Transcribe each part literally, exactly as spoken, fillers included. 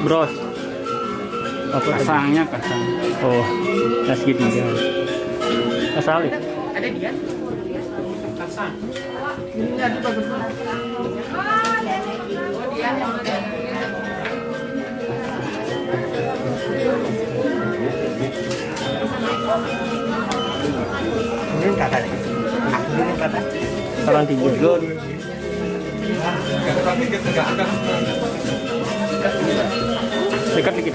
Bros. Apa tadi? Kasangnya kasang. Oh, ya segitiga. Kasali. Ada dia? Kasang. Ini aja bagus. Ini kata nih. Aku ini kata. Orang tidur. Dekat dikit.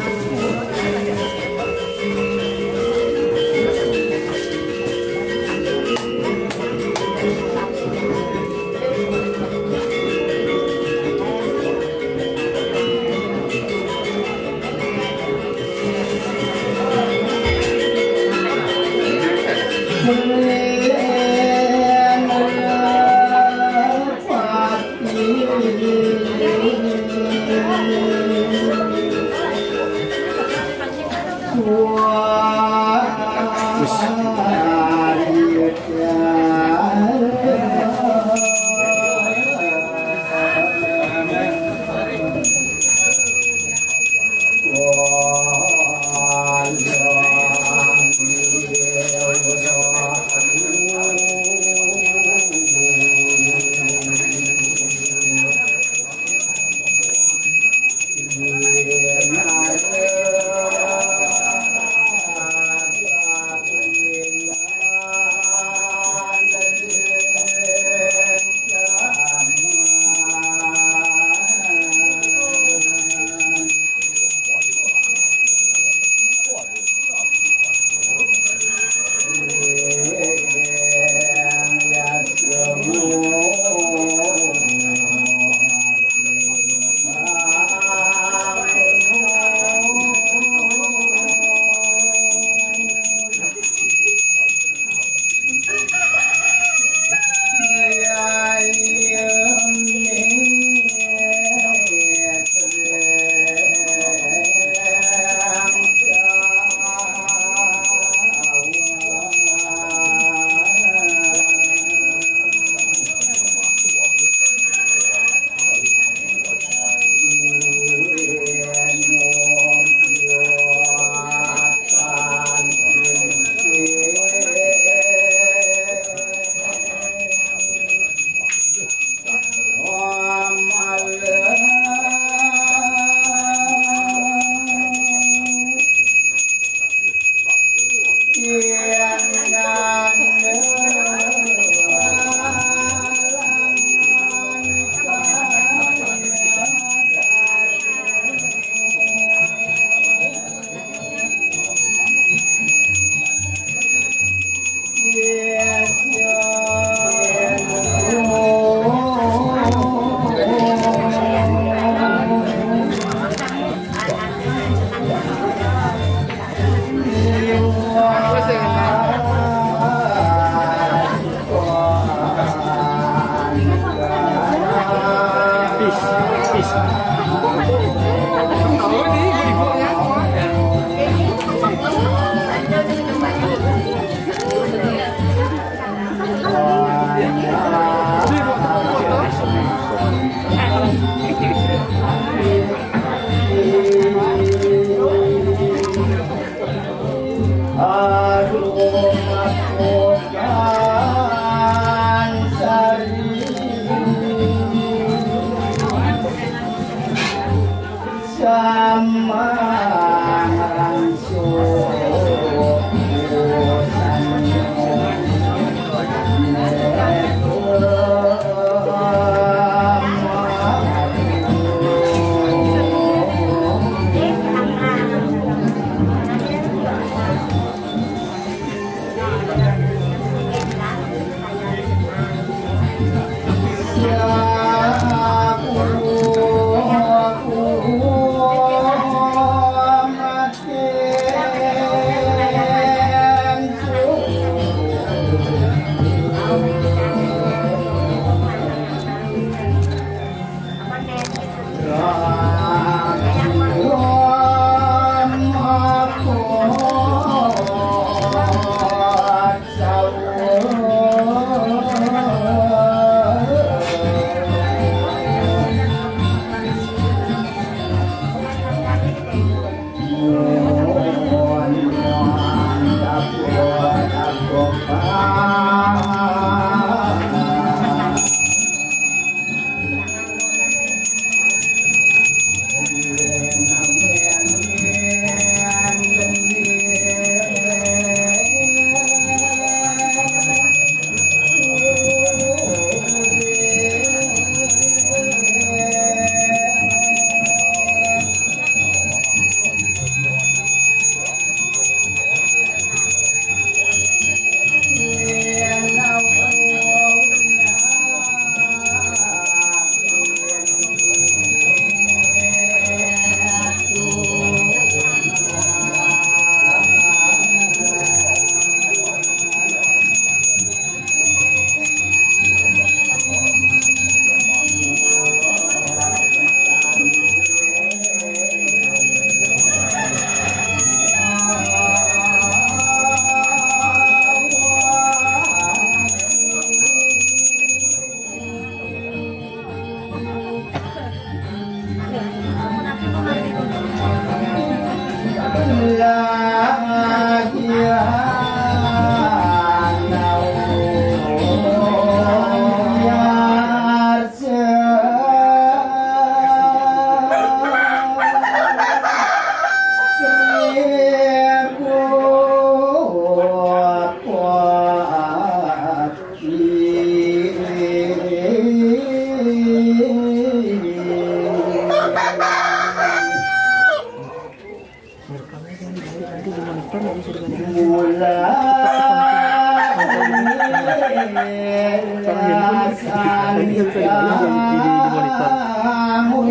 Nggak bisa dibayangin di, di, di monitor.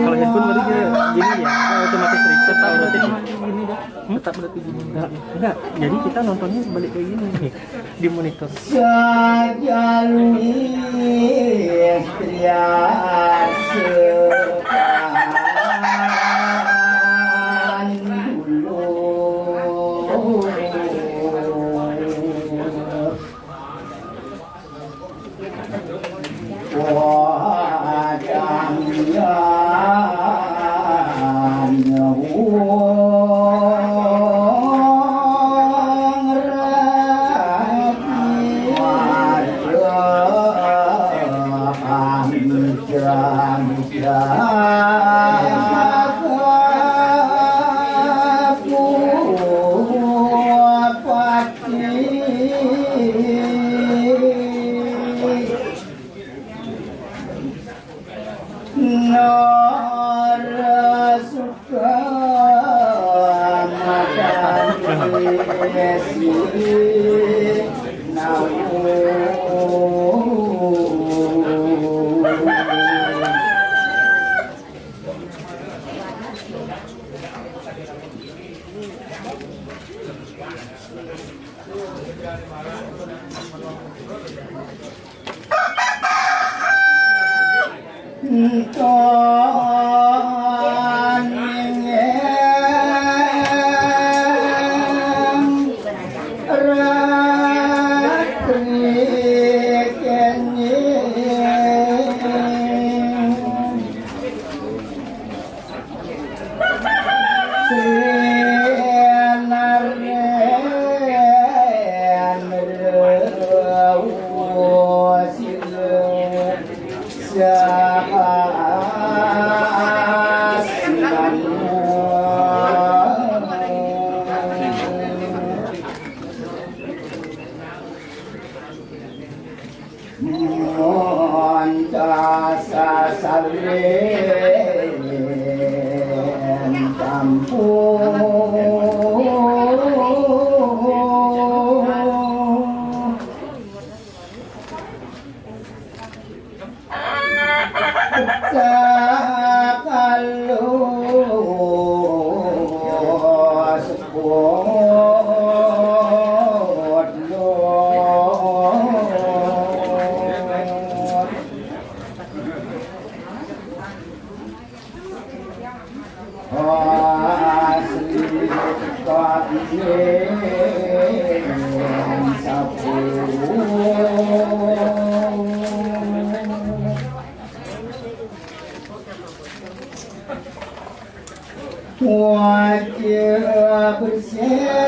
Kalau handphone berarti dia gini ya, otomatis record, tetap berarti gini dah. Hmm? Tetap berarti gini. Enggak, enggak. Jadi kita nontonnya balik kayak gini nih, di monitor. Wajah bersih.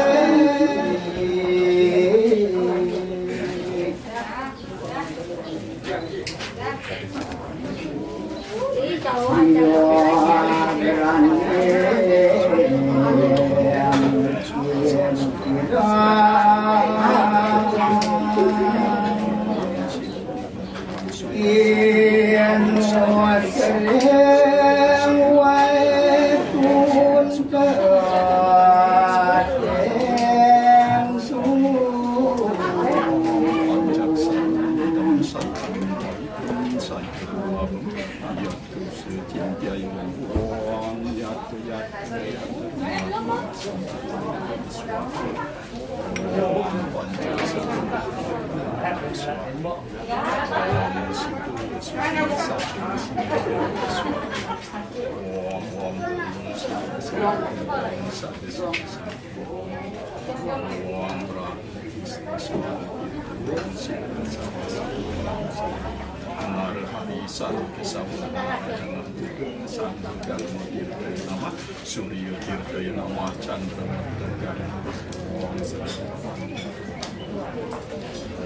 Surya Tirta ya namah, Candra Tirta ya namah. Om Sri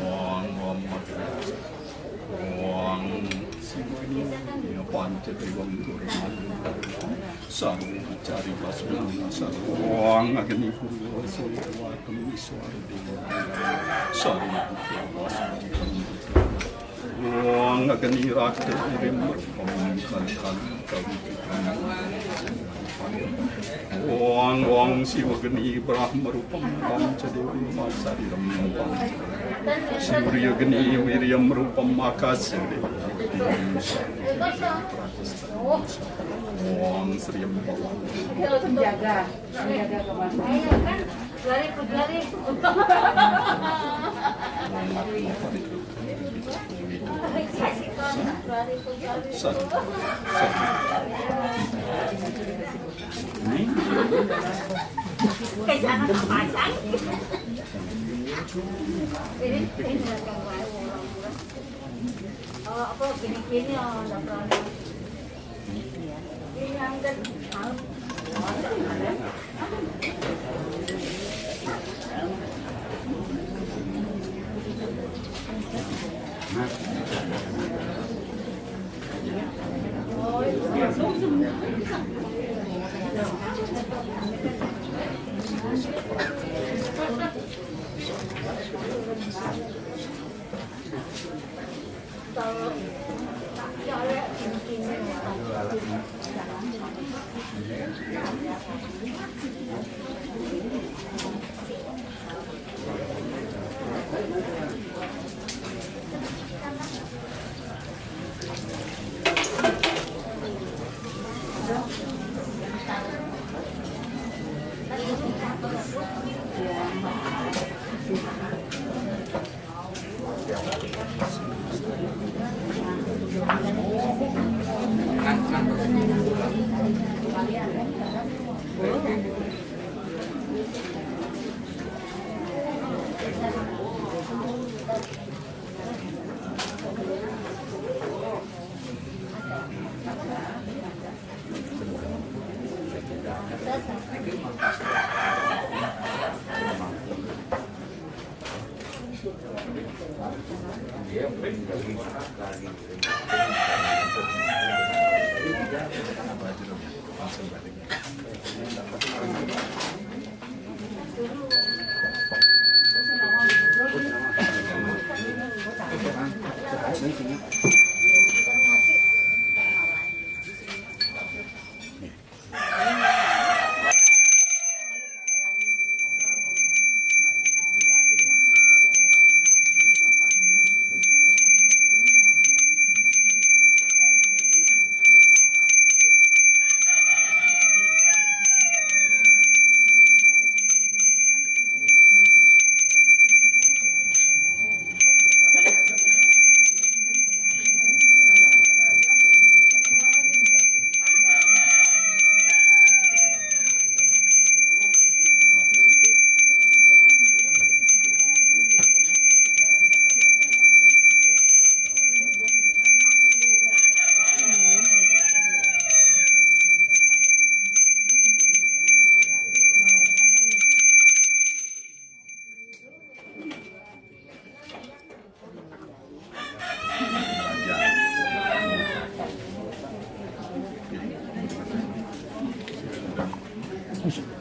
Om Om Om Sri Panca Dewa Nurmana Sarwa Cari Basmana Sarwang Agni Purwa Surya Watami Iswara Dewa Sarwa Purwa Suci Purwa Ong Agni Rakkhasirupam Kali Kali Kali. Ong Ong Siwagni Brahmarupam Panchadevi Masariram. Siwriyagni Viryam Rupam Akasya. Ong Sriyam. Jaga, jaga kemana? Apa gini-gini, oh, nggak pernah.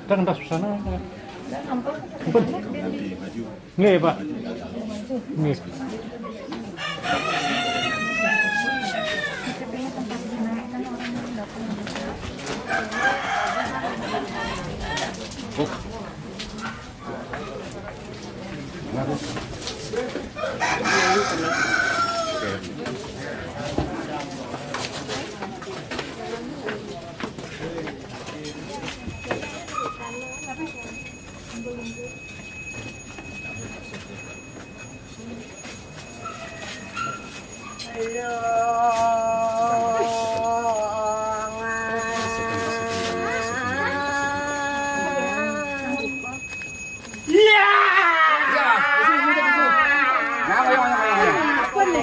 Kita ngentas sana. Ampun. Nggih, Pak. Nggih.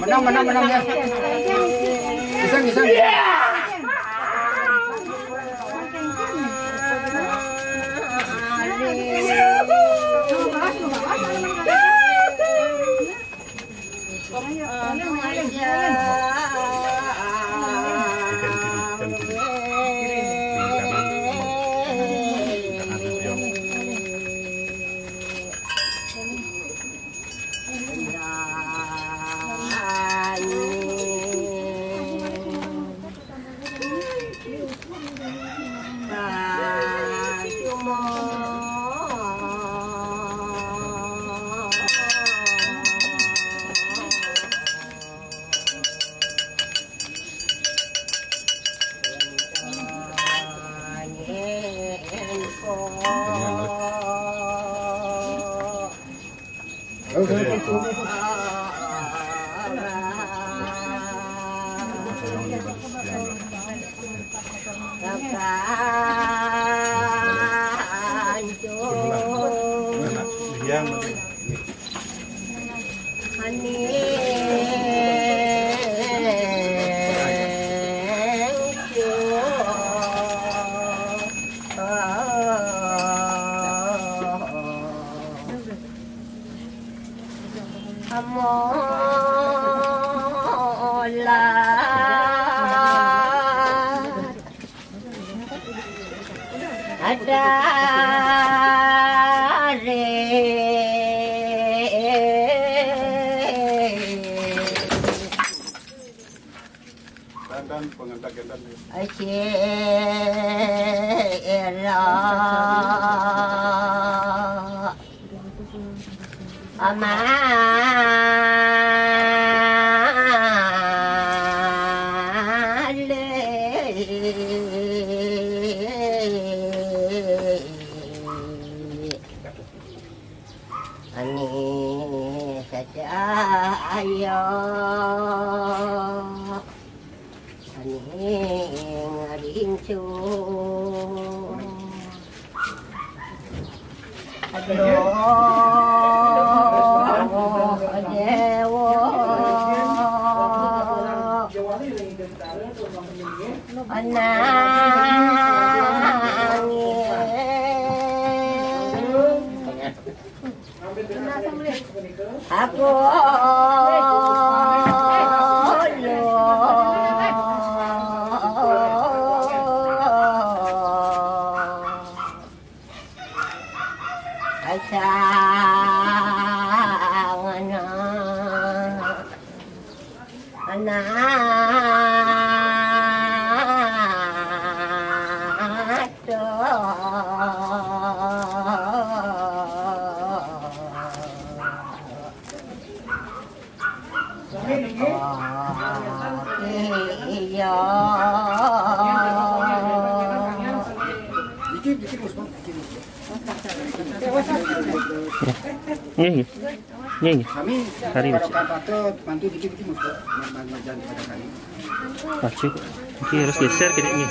Menang, menang, menang ya. Pisang, pisang. Dan, dan pengantar gendan. Ani saja ayo. Ani ngarincu. Aduh, Dewa. Anangis. Aku Iya. Nggih, nggih. Nggih, nggih. Kami. Hari para masih. Patut bantu dikit-dikit, Mas, Pak. Mas, Mas, jangan kepada kami. Maju. Nggih, harus geser kene nggih.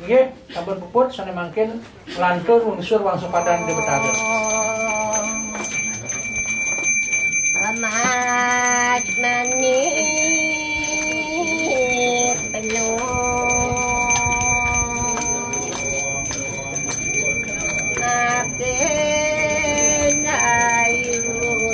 Nggih, sampun puput, sane mangkin lantur lungsur wangsa padang ing Betara. Emas manik penuh makin ayutan.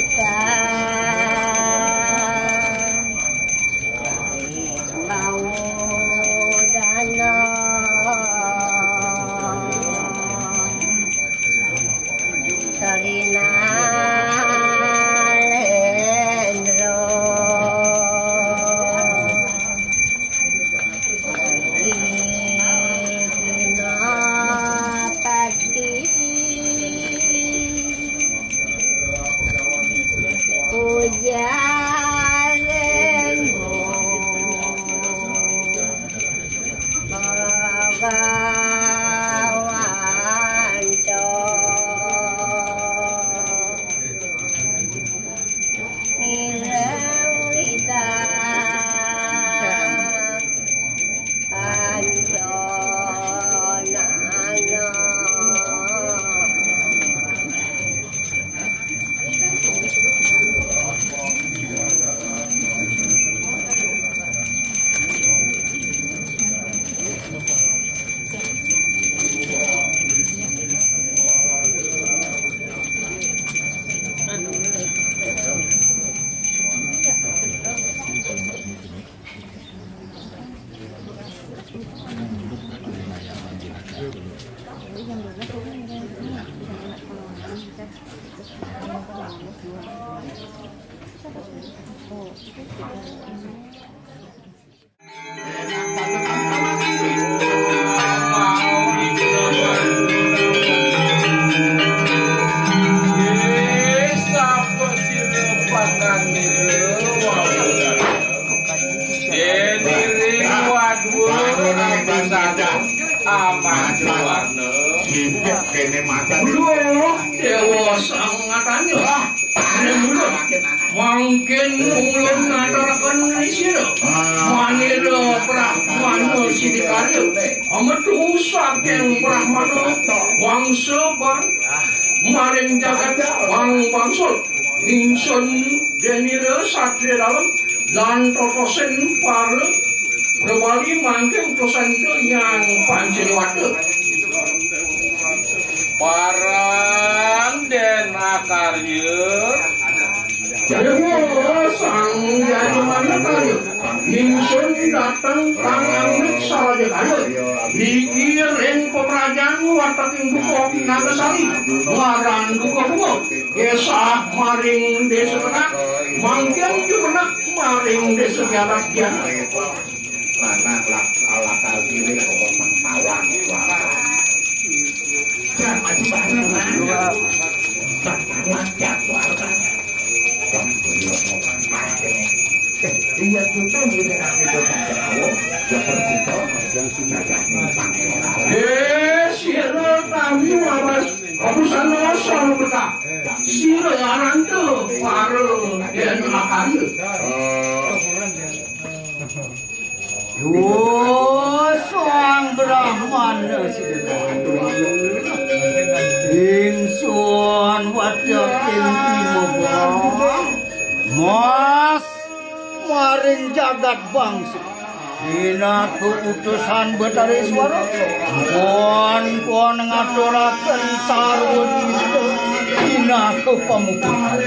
Déning ring wadwa Abu Sanu, Aman Suwarna. Sibuk kéné mata. Duh, Déwa Sang Ngatanya. Mangkin ulun ngaturaken sira. Manira Brahmana Sidakarya. Ametu saking Brahmana wangsa bang maring jagat bang bangsul. Ingsun Denira Satria Dalem lan totosin para Bali mangkin prasangga yang Pancawata. Parang den akarya. Jaya Sang Jaya Manakaya. Ingsun dateng kang amit salaja kaya. Iki ring pemrajan wartaking duka Nagasari. Ngaran duka bunga. Kesah maring desa tengah. Mangkin jumenek maring desa jarak jarak. Lanang lak-, lakar diri kok mawang suara. Jan maju bareng, Mas. Jan maju bareng. Iya, tutup ini nang itu saja. Ya, bersih, toh. Yang sudah Eh, sira kami waras. Kamu sana asal betah. Sira aran tu para den akarya. Yo, Sang Brahmana Sidakarya. Ingsun wadakin timebang. Mas maring jagat bangsa. Pinaka utusan Betara Iswara. Pun, pun ngaturaken sarwa dina pinaka pamuput.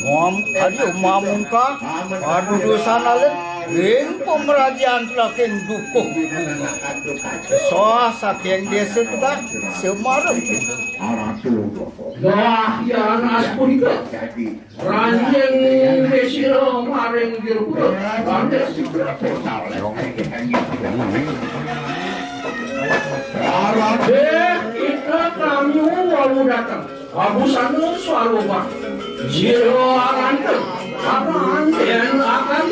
Mom, aduh, mamungka, padudusan alit, ring pemrajan telaking dukuh. Soh saking desa Tegal, Semarang. Wah, ya, anak punika. Ranjing Desira maring Dirpura. Ranjing. Arade kita kami walu dateng. Abusana swalobah. Sira aranteng. Apa anten akan.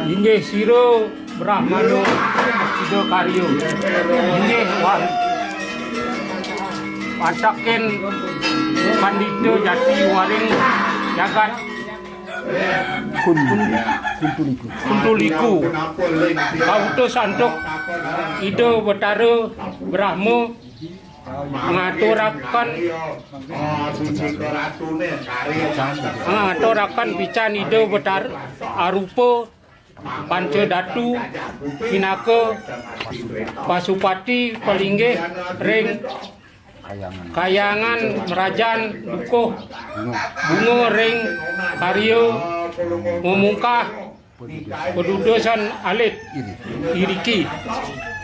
Inggih sira Brahmana Sidakarya. Inggih wan-, wantakin pandita jati waring jagat Kun-, Kuntuliku. Kuntuliku. Kautus antuk Ida Betara Brahma ngaturaken, ngaturaken pican Ida Betara arupa Panca Datu pinaka Pasupati palinggih ring kayangan mrajan dukuh bunga ring karya memungkah padudusan alit iriki.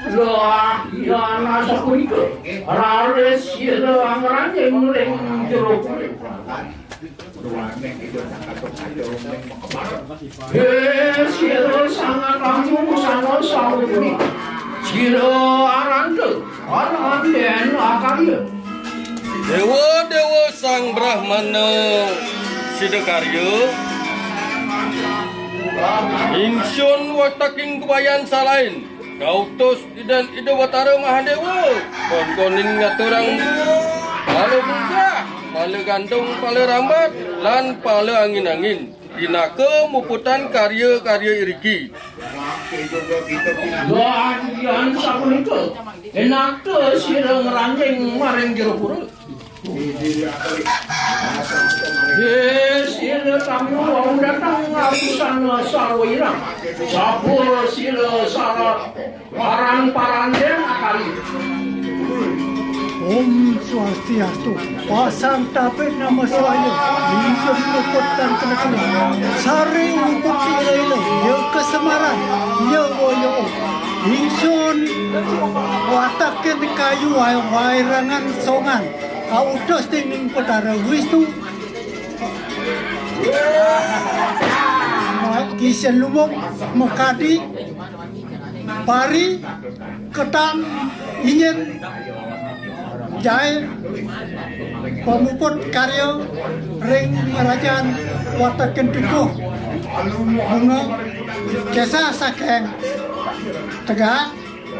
Lah, iya anak sapunika. Raris sira angranjing ring jero kulit. He, sira sangat agung sana sauni. Sira aranda, aranden akarya. Dewa, Dewa Sang Brahmana Sidakarya. Ingsun wataking kubayan salain. Kautus Ida, Ida Batara Mahadewa, konkonin ngaturang pala munggah, pala gantung, pala rambat, lan pala angin-angin. Pinaka muputan karya-karya iriki. Lan yan sapunika, enaka sira ngranjing maring jero pura. Ye, sira kami wau datang ngabusana sarwa irang. Sapa sira sara paran paranden akali. Om Swastiastu. Pasang tapit nama saya. Ingsun luput dan kena kena. Sari luput ilai ilai. Ya kesemaran. Ya wo ya wo. Ingsun watakin kayu wai-, wairangan songan. Kautus dening Betara Wistu, ma-, kisen lumung makadi pari ketang inyen jae pamuput karya ring rajan watekin tukuh bunga kesah saking tegak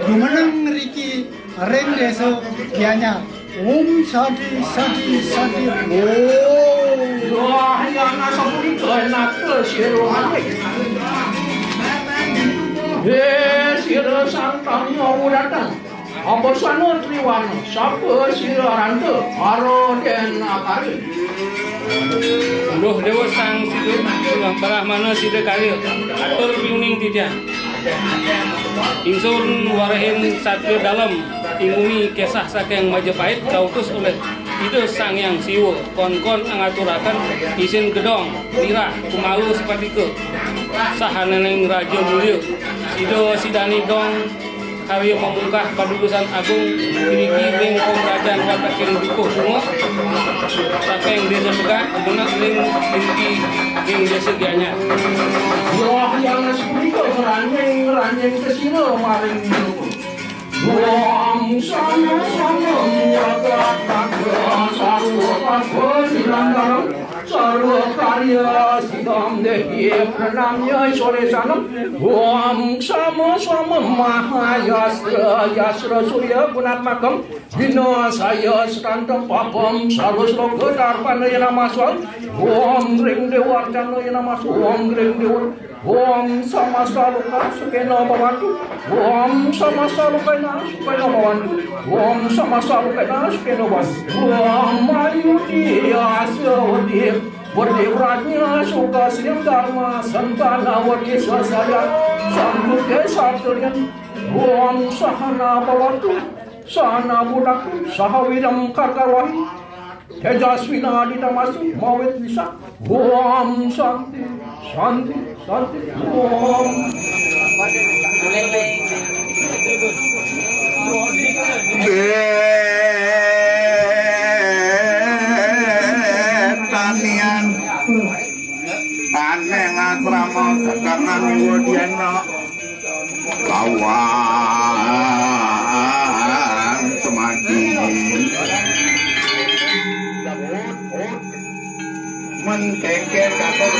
jumeneng riki ring desa Gianyar. Om Santi, Santi, Santi. Om. Wah, ya nasa punika nata sira manik. He, sira sang tanya wudatan. Abasana triwana, sapa sira ranta, ara den akari. Duh Dewa Sang Sida, Brahmana Sida Karya, atur piuning titiang. Ingsun Warahin Satya Dalem, ing gumi kesah saking Majapahit, kautus olih Ida Sang Hyang Siwa, kon-kon angaturaken isin gedong, lirah, kumalu, sepatika, sahananing raja mulia, sida sidani dong, karya pamungkah padudusan agung, iriki ring pamrajan watekin dukuh bunga, saking desa Tegak, meneh ring iriki ring desa Gianyar. Wah, yang sepunika ngeranjing, ngeranjing kesira maring Om sama-sama nyagat raga sarwa karya silam dalam, sarwa karya silam dehi pranamya sore sanam. Om sama-sama mahayastra yastra surya gunatmakam, vinasaya srantam papam sarwa sloka tarpana ya namaswal. Om ring dewarcana ya namaswal. Om ring dewa Om samasta loka sukhena bhavantu. Om samasta lokena sukhena bhavantu. Om samasta lokena sukhena bhavantu. Om ayudhi asya vadi vadi prajna sukha srim dharma santana vadi sasaya sambuddhe satriyan. Om sahana bhavantu. Sahana bhunaktu. Saha viram karkarvahi. Tejaswinaditamasu mawit visa. Om Santi, Santi, Santi. Om. Tanian. Aneh ngasrama sedangan Wadiana. Lawan semadi. Men kengken katon.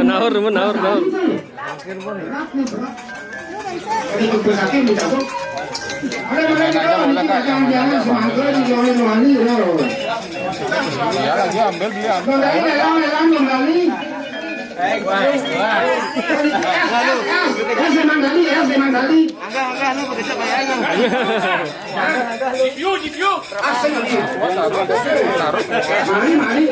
Naur, naur, naur. Iya, lagi ambil, beli ambil. G P U, G P U. Mari, mari.